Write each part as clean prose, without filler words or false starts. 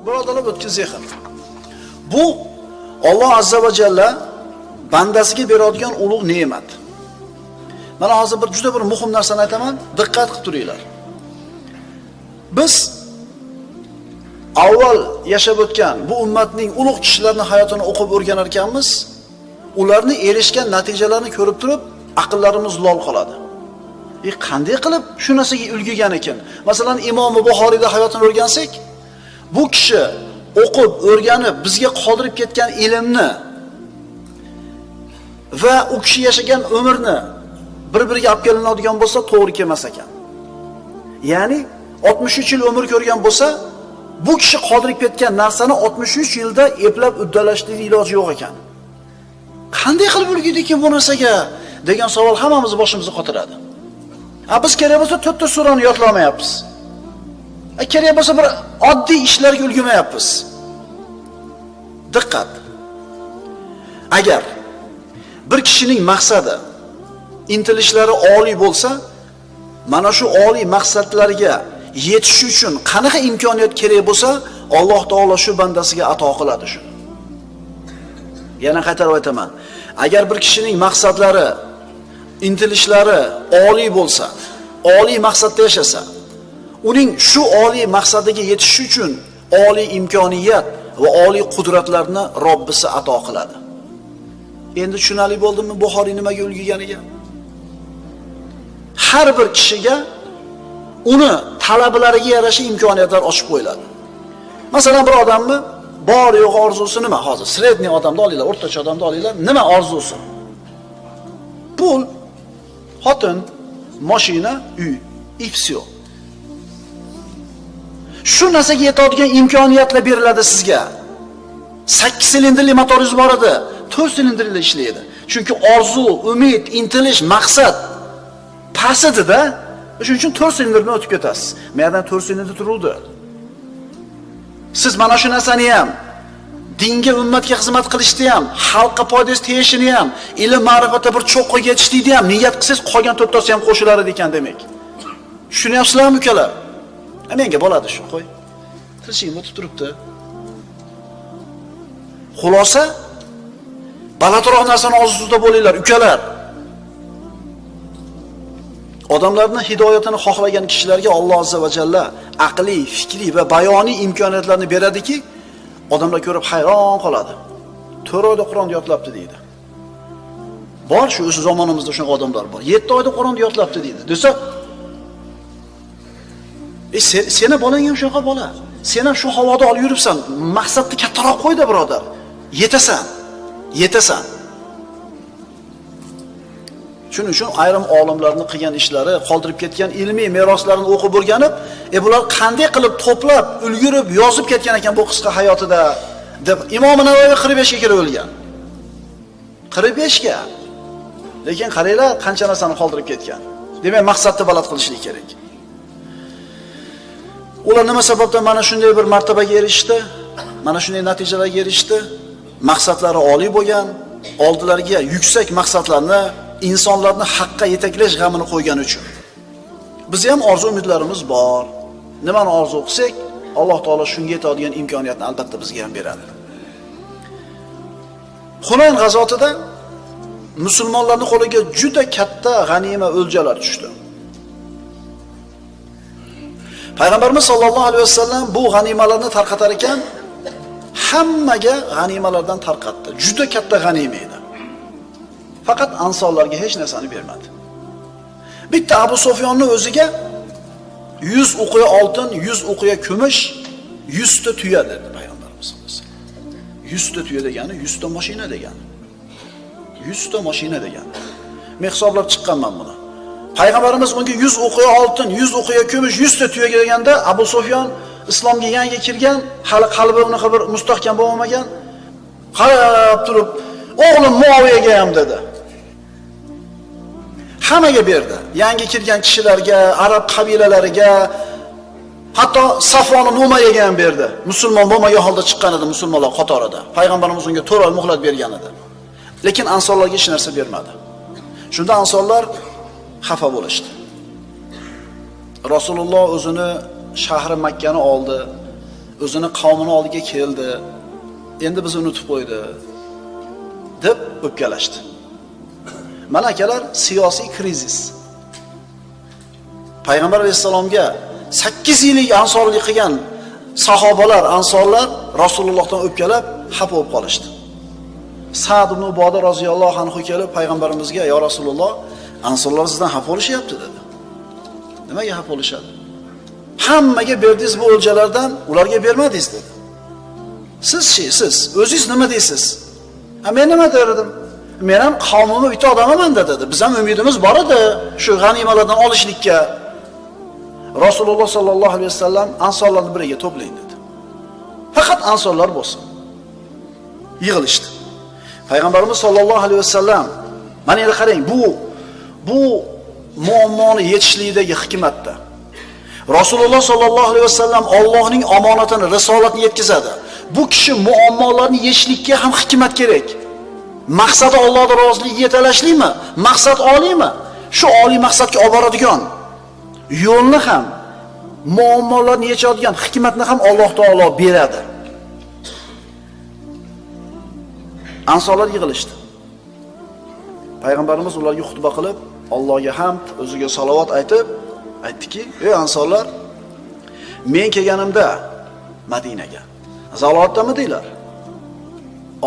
Birodarlar, o'tkir zehn. Bu Alloh azza va jalla bandasiga beradigan ulug' ne'mat. Mana hozir bir juda bir muhim narsani aytaman, diqqat qilib turinglar. Biz avval yashab o'tgan bu ummatning ulug' kishilarning hayotini o'qib o'rganar ekanmiz, ularni erishgan natijalarini ko'rib turib, aqllarimiz lol qoladi. Qanday qilib shu narsaga ulgurgan ekan? Masalan, Imom Buxoriyda hayotini o'rgansak, bu kishi o'qib, o'rganib, bizga qoldirib ketgan ilmni va u kishi yashagan umrni bir-biriga olib kelinadigan bo'lsa, to'g'ri kelmas ekan. Ya'ni 63 yil umr ko'rgan bo'lsa, bu kishi qoldirib ketgan narsani 63 yilda eplab uddalashning iloji yo'q ekan. Qanday qilib ulgurdi ekan bu narsaga degan savol hammamizni boshimizni qotiradi. A biz kerak bo'lsa 4 ta surani yodlamayapmiz. Kerak bo'lsa bir oddiy ishlarga ulgurmayapmiz. Diqqat. Agar bir kishining maqsadi, intilishlari oliy bo'lsa, mana shu oliy maqsadlarga yetish uchun qanaqa imkoniyat kerak bo'lsa, Alloh taolo shu bandasiga ato qiladi shuni. Yana qaytarib aytaman. Agar bir kishining maqsadlari, intilishlari oliy bo'lsa, oliy maqsadda yashasa, uning shu oliy maqsadiga yetish uchun oliy imkoniyat va oliy qudratlarni Robbisi ato qiladi. Endi tushunarli bo'ldimi Buxoriy nimaga ulgurganiga? Har bir kishiga uni talablariga yarasha imkoniyatlar ochib qo'yiladi. Masalan, bir odamni bor yo'q orzusi nima hozir? Sredniy odamni olinglar, o'rtacha odamni olinglar, nima orzusi? Pul, xotin, mashina, uy, и всё. Shu narsaga yetadigan imkoniyatlar beriladi sizga. 8 silindrli motoringiz bor edi, 4 silindrli ishlaydi. Chunki orzu, umid, intilish, maqsad past edi-da. Shuning uchun 4 silindrdan o'tib ketasiz. Mayadan 4 silindr turuvdi. Siz mana shu narsani ham, dinga, ummatga xizmat qilishni ham, xalqqa foydasi tegishini ham, ilm ma'rifatda bir cho'qqiga yetishlikni ham niyat qilsangiz, qolgan to'rttasi ham qo'shilar ekan demak. Tushunyapsizlarmi ukalar? Menga bo'ladi shu, qo'y. Tirishim o'tib turibdi. Xulosa, balandroq narsani orzusida bo'linglar, ukalar. Odamlarni hidoyatini xohlagan kishilarga Alloh azza va jalla aqliy, fikriy va bayoniy imkoniyatlarni beradiki, odamlar ko'rib hayron qoladi. 4 oyda Qur'onni yodlabdi deydi. Bor shu o'z zamonimizda shunaqa odamlar bor. 7 oyda Qur'onni yodlabdi deydi. Desa, seni bolang ham shunaqa bola. Sen ham shu havoda olib yuribsan. Maqsadni kattaroq qo'y-da, birodar. Yetasan. Yetasan. Shuning uchun ayrim olimlarning qilgan ishlari, qoldirib ketgan ilmiy meroslarini o'qib o'rganib, bular qanday qilib to'plab, ulgurib, yozib ketgan ekan bu qisqa hayotida deb Imom Navoiy 45 ga kirib o'lgan. 45 ga. Lekin qaranglar, qancha narsani qoldirib ketgan. Demak, maqsadni baland qilishlik kerak. Ular nima sababdan mana shunday bir martabaga erishdi? Mana shunday natijalarga erishdi? Maqsadlari oliy bo'lgan, oldilariga yuksak maqsadlarni, insonlarni haqqa yetaklash g'amini qo'ygani uchun. Biz ham orzu umidlarimiz bor. Nimani orzu qilsak, Alloh taolo shunga yetadigan imkoniyatni albatta bizga ham beradi. Hunayn g'azotida musulmonlarning qo'liga juda katta g'anima o'ljalar tushdi. Payg'ambarimiz sollallohu alayhi vasallam bu g'animalarni tarqatar ekan, hammaga g'animalardan tarqatdi. Juda katta g'anima edi. Faqat ansorlarga hech narsani bermadi. Bitta Abu Sufyonning o'ziga 100 uqiya oltin, 100 uqiya kumush, 100 ta tuya dedi Payg'ambarimiz sollallohu alayhi vasallam. 100 ta tuya degani 100 ta mashina degani. 100 ta mashina degani. Men hisoblab chiqqanman buni. Payg'ambarimiz unga 100 uqiya oltin, 100 uqiya kumush, 100 ta tuya deganda Abu Sufyon islomga yangi kirgan, hali qalbi unaqa bir mustahkam bo'lmagan. Qarab turib, o'g'lim Muaviyaga ham dedi. Hammaga berdi. Yangi kirgan kishilarga, arab qabilalariga. Hatto Safvon ibn Umayyaga ham berdi. Musulmon bo'lmagan holda chiqqan edi musulmonlar qatorida. Payg'ambarimiz unga 4 oy muhlat bergan edi. Lekin ansorlarga hech narsa bermadi. Shunda ansorlar xafa bo'lishdi. Rasululloh o'zini shahri Makkani oldi, o'zini qavmini oldiga keldi. Endi bizni unutib qo'ydi deb o'pkalashdi. Mana akalar, siyosiy krizis. Payg'ambar alayhissalomga 8 yillik ansorlik qilgan sahobalar, ansorlar Rasulullohdan o'pkalab xafa bo'lib qolishdi. Sa'd ibn Uboda roziyallohu anhu kelib payg'ambarimizga: "Ya Rasululloh, ansorlar sizdan xafa bo'lishyapti" dedi. Nimaga xafa bo'lishadi? Hammaga berdingiz bu o'ljalardan, ularga bermadingiz dedi. Siz-chi, siz o'zingiz nima deysiz? Ha, men nima derdim? Men ham qavmimni bitta odamiman dedi. Biz ham umidimiz bor edi shu g'animalardan olishlikka. Rasululloh sallallohu alayhi vasallam ansorlarni biriga to'plang dedi. Faqat ansorlar bo'lsin. Yig'ilishdi. Payg'ambarimiz sallallohu alayhi vasallam, mana endi qarang, bu muammoni yechishlikdagi hikmatda. Rasululloh sallallohu alayhi vasallam Allohning omonatini, risolatini yetkazadi. Bu kishi muammolarni yechishlikka ham hikmat kerak. Maqsadi Allohning roziligiga yetalashlikmi? Maqsad oliymi? Shu oliy maqsadga olib boradigan yo'lni ham, muammolarni yechadigan hikmatni ham Alloh taolo beradi. Ansorlar yig'ilishdi. Payg'ambarimiz ularga xutba qilib, Allohga hamd, o'ziga salovat aytib, aytdiki: "Ey ansorlar, men kelganimda Madinaga zalolatdamidinglar?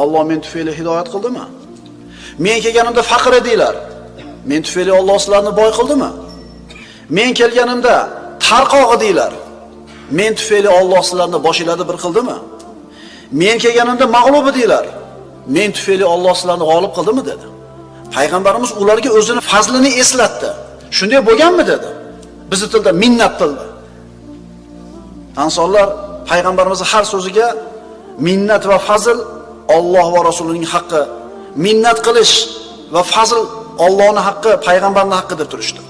Alloh men tufayli hidoyat qildimi? Men kelganimda faqir edinglar. Men tufayli Alloh sizlarni boy qildimi? Men kelganimda tarqoq edinglar. Men tufayli Alloh sizlarni boshinglarni bir qildimi? Men kelganimda mag'lub edinglar. Men tufayli Alloh sizlarni g'olib qildimi?" dedi. Payg'ambarimiz ularga o'zini fazlini eslatdi. Shunday bo'lganmi dedi. Bizi tilda minnat qildi. Ansorlar payg'ambarimizning har so'ziga minnat va fazl Alloh va rasulining haqqi, minnat qilish va fazl Allohning haqqi, payg'ambarning haqqi deb turishdi.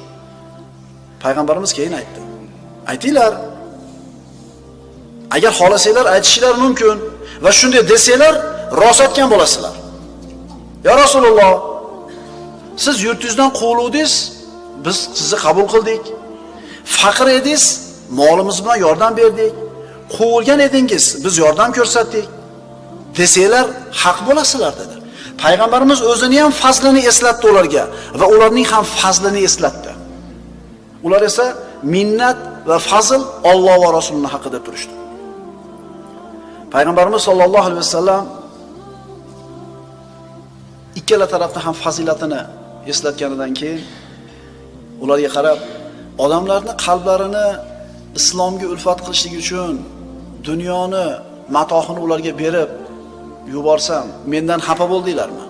Payg'ambarimiz keyin aytdi: "Aytinglar. Agar xohlasanglar aytishinglar mumkin va shunday desanglar rost aytgan bo'lasizlar. Ya Rasululloh, siz yurtingizdan quviluvdingiz, biz sizni qabul qildik. Faqir edingiz, molimiz bilan yordam berdik. Quvilgan edingiz, biz yordam ko'rsatdik. Desanglar haq bo'lasizlar" dedi. Payg'ambarimiz o'zini ham fazlini eslatdi ularga va ularning ham fazlini eslatdi. Ular esa minnat va fazl Alloh va rasulining haqqi deb turishdi. Payg'ambarimiz sollallohu alayhi vasallam ikkala tarafni ham fazilatini eslatganidan keyin ularga qarab, odamlarni qalblarini islomga ulfat qilishlik uchun dunyoni matohini ularga berib yuborsam, mendan xafa bo'ldinglarmi?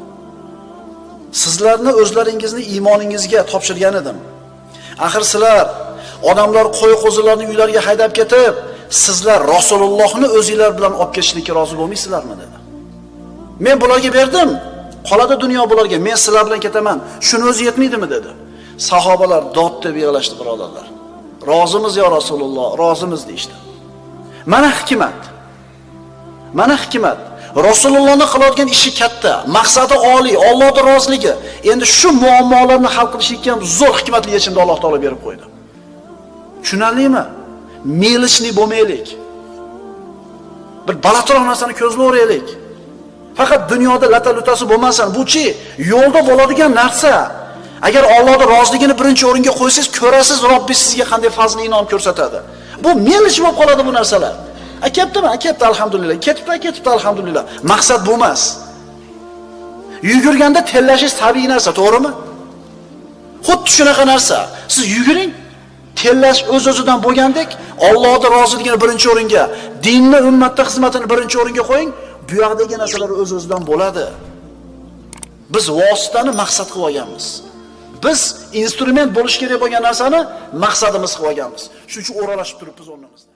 Sizlarni o'zlaringizni iymoningizga topshirgan edim. Axir sizlar odamlar qo'y qo'zilarni uylariga haydab ketib, sizlar Rasulullohni o'zinglar bilan olib ketishlikka rozi bo'lmaysizlarmi dedi. Men bularga berdim, qoladi dunyo bularga, men sizlar bilan ketaman. Shuni o'zi yetmaydimi dedi. Sahobalar dod deb yig'lashdi birodarlar. Rozimiz ya Rasululloh, rozimiz deyishdi. Mana hikmat. Mana hikmat. Rasulullohning qilayotgan ishi katta, maqsadi oliy, Allohning roziligi. Endi shu muammolarni hal qilishlikka ham zo'r hikmatli yechimni Alloh taolo berib qo'ydi. Tushunarlimi? Melichli bo'lmaylik. Bir balatroq narsani ko'zlaveraylik. Faqat dunyoda lata-lutasi bo'lmasin. Bu-chi yo'lda bo'ladigan narsa. Agar Allohning roziligini birinchi o'ringa qo'ysangiz, ko'rasiz Robbi sizga qanday fazl inom ko'rsatadi. Bu melish bo'lib qoladi bu narsalar. A ketdimi? A ketdi alhamdulillah. Ketibdi, ketibdi alhamdulillah. Maqsad bu emas. Yugurganda terlashish tabiiy narsa, to'g'rimi? Xuddi shunaqa narsa. Siz yuguring, terlash o'z-o'zidan bo'lgandek, Allohning roziligini birinchi o'ringa, dinni ummatda xizmatini birinchi o'ringa qo'ying, bu yoqdagi narsalar o'z-o'zidan bo'ladi. Biz vositani maqsad qilib olganmiz. Biz instrument bo'lish kerak bo'lgan narsani maqsadimiz qilib olganmiz. Shuning uchun o'ralashib turibmiz o'rnimizda.